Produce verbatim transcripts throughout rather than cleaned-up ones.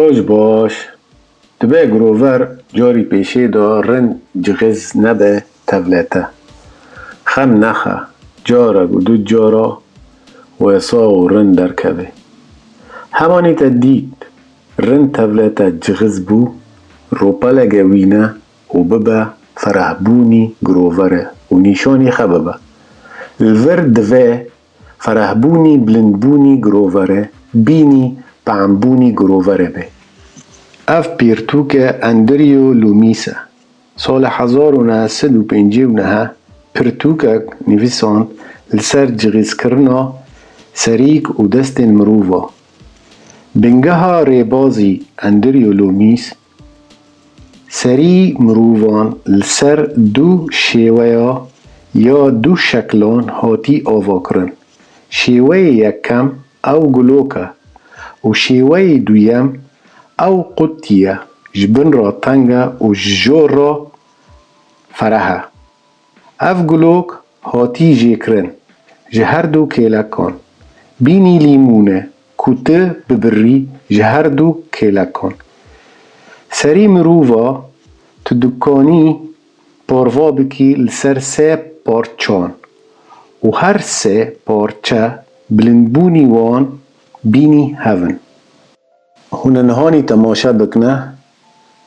Roj baş. Dibe girover carî pêşê de rind cixiz nebe tevlete. Xem nexe, carek û du cara wesa û rind derkeve. Hemanî te dît rind tevlete cixiz bû, ropelege wîne û bibe ferehbûnî girovere û nîşanî xe bibe. Li vir divê ferehbûnî, bilindbûnî girovere, bînî pembûnî girovere be. Ev pirtûke Andrew Loomis e. Sala hezar û neh sed û pêncî û neh pirtûkek nivîsand li ser cixîzkirina serîk û destên mirova. Bingeha rêbazî Andrew Loomis, serî mirovan li ser du şêweya ya du şeklan hatî avakirin. Şêweyê yekem ew gulok e û şêweyê duyem ew qutî ye, ji bin re teng e û ji jor re fereh e. Ev gulok hatî jêkirin ji her du kêlekan. Bînî lîmûn e ku tu bibirî ji her du kêlekan. Serî mirova tu dikanî parve bikî li ser sê parçan û her sê parçe bilindbûnî wan bînî hev in. Hûn ê nihanî temaşe bikine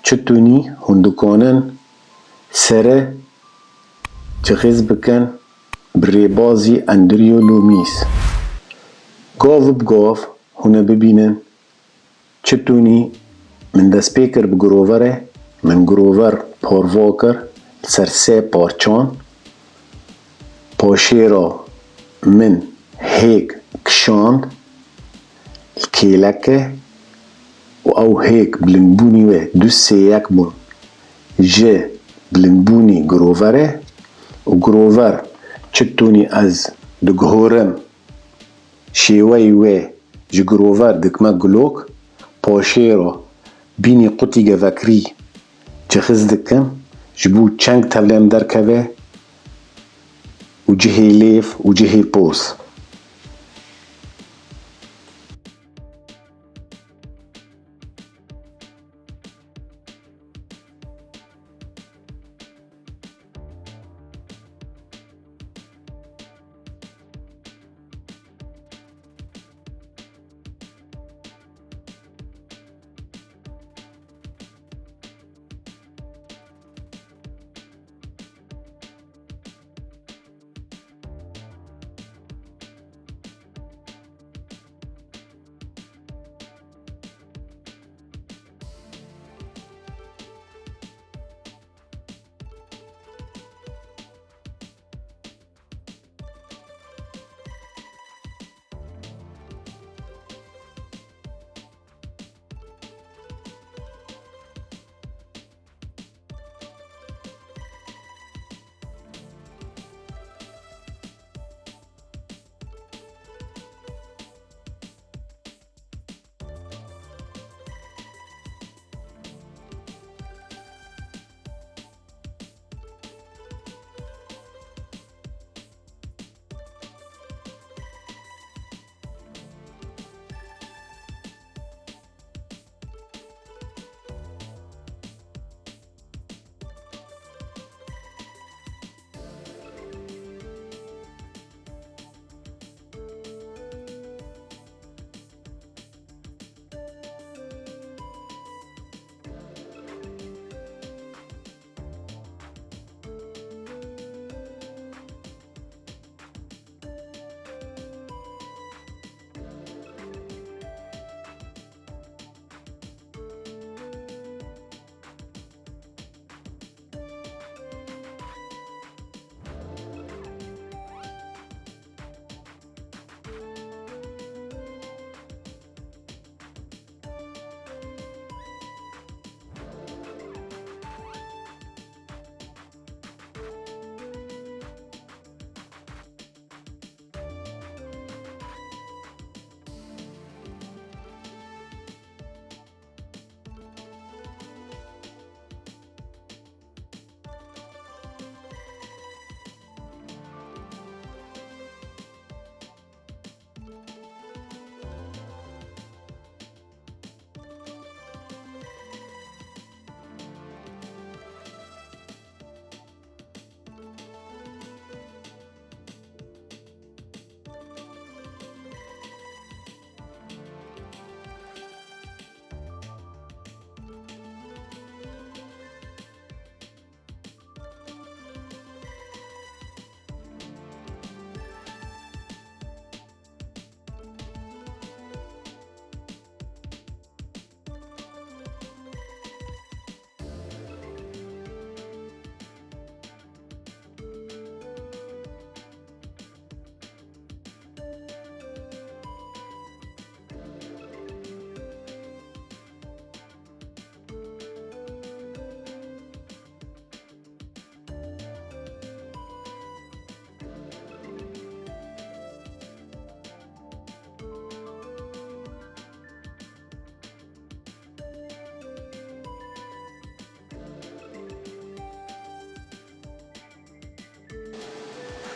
çitunî hûn dikanin serê cixîz bikin bi rêbazî Andrew Loomis. Gav bi gav hûn ê bibînin çitunî min dest pê kir bi giroverê, min girover parve kir li ser sê parçan. Paşê re min hêk kişand li kêlekê û ew hêk bilindbûnî wê du sê yek bûn ji bilindbûnî giroverê û girover çitunî ez diguhorim şêweyî wê ji girover dikme gulok, paşê re bînî qutî gevekirî cixiz dikim, ji bo çeng tevlêm derkeve û cihê lêv û cihê poz.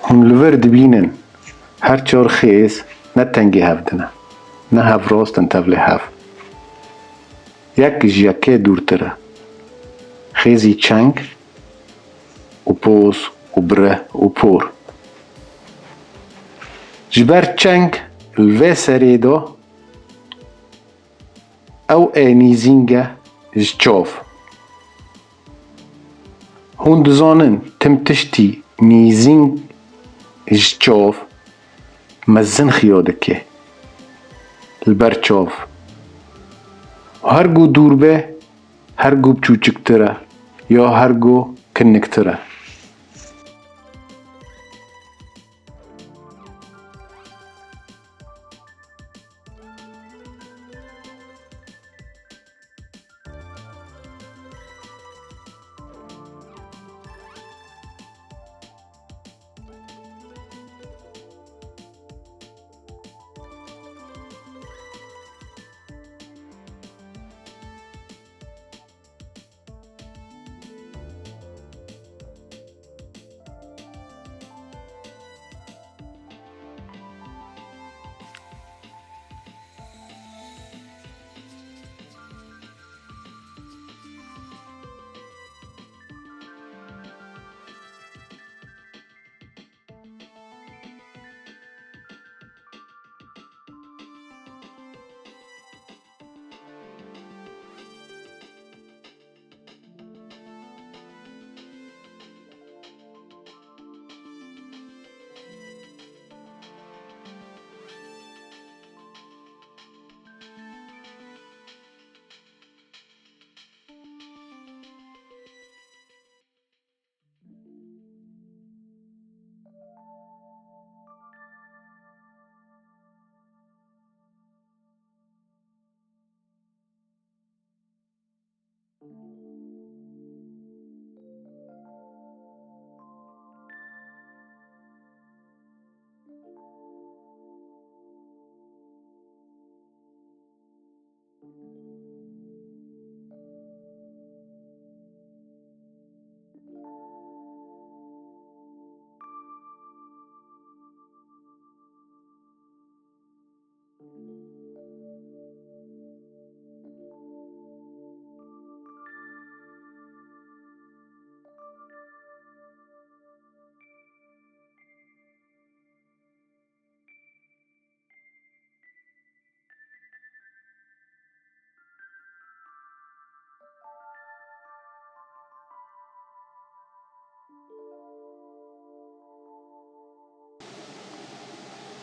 Hûn li vir dibînin, her çar xêz ne tengê hev din e, ne hevrast in tevlê hev. Yek ji yekê dûrtir e. Xêzî çeng û poz û birih û por. Ji ber çeng li vê serê de ew ê nîzîng e ji çav. Hûn dizanin tim tiştî nîzîng ji çav mezin xiya dike li ber çav. Her ku dûr be, her ku biçûçiktir e ya her ku kiniktir e.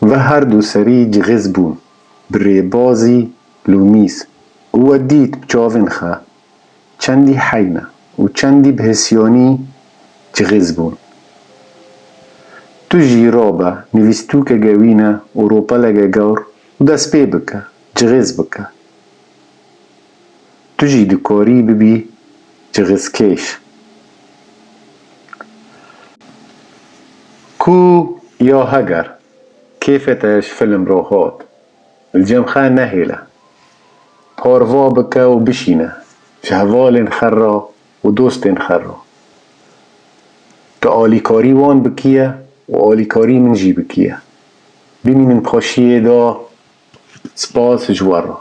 Ve her du serî cixîz bûn, bi rêbazî lûmîs û we dît bi çavên xwe çendî heyne û çendî bi hisiyanî cixîz bûn. Tu jî rabe nivîstûkeke wîne û ropeleke gewr û dest pê bike, cixîz bike. Tu jî dikarî bibî cixizkêş. Ku ya heger kêfê te ji film re hat, li cem xwe nehêle. Parva bike û bişîne ji hevalên xwe re û dostên xwe re. Tu alîkarî wan bikiye û alîkarî min jî bikiye. Bimînin xweşiyê de. Spas ji we re.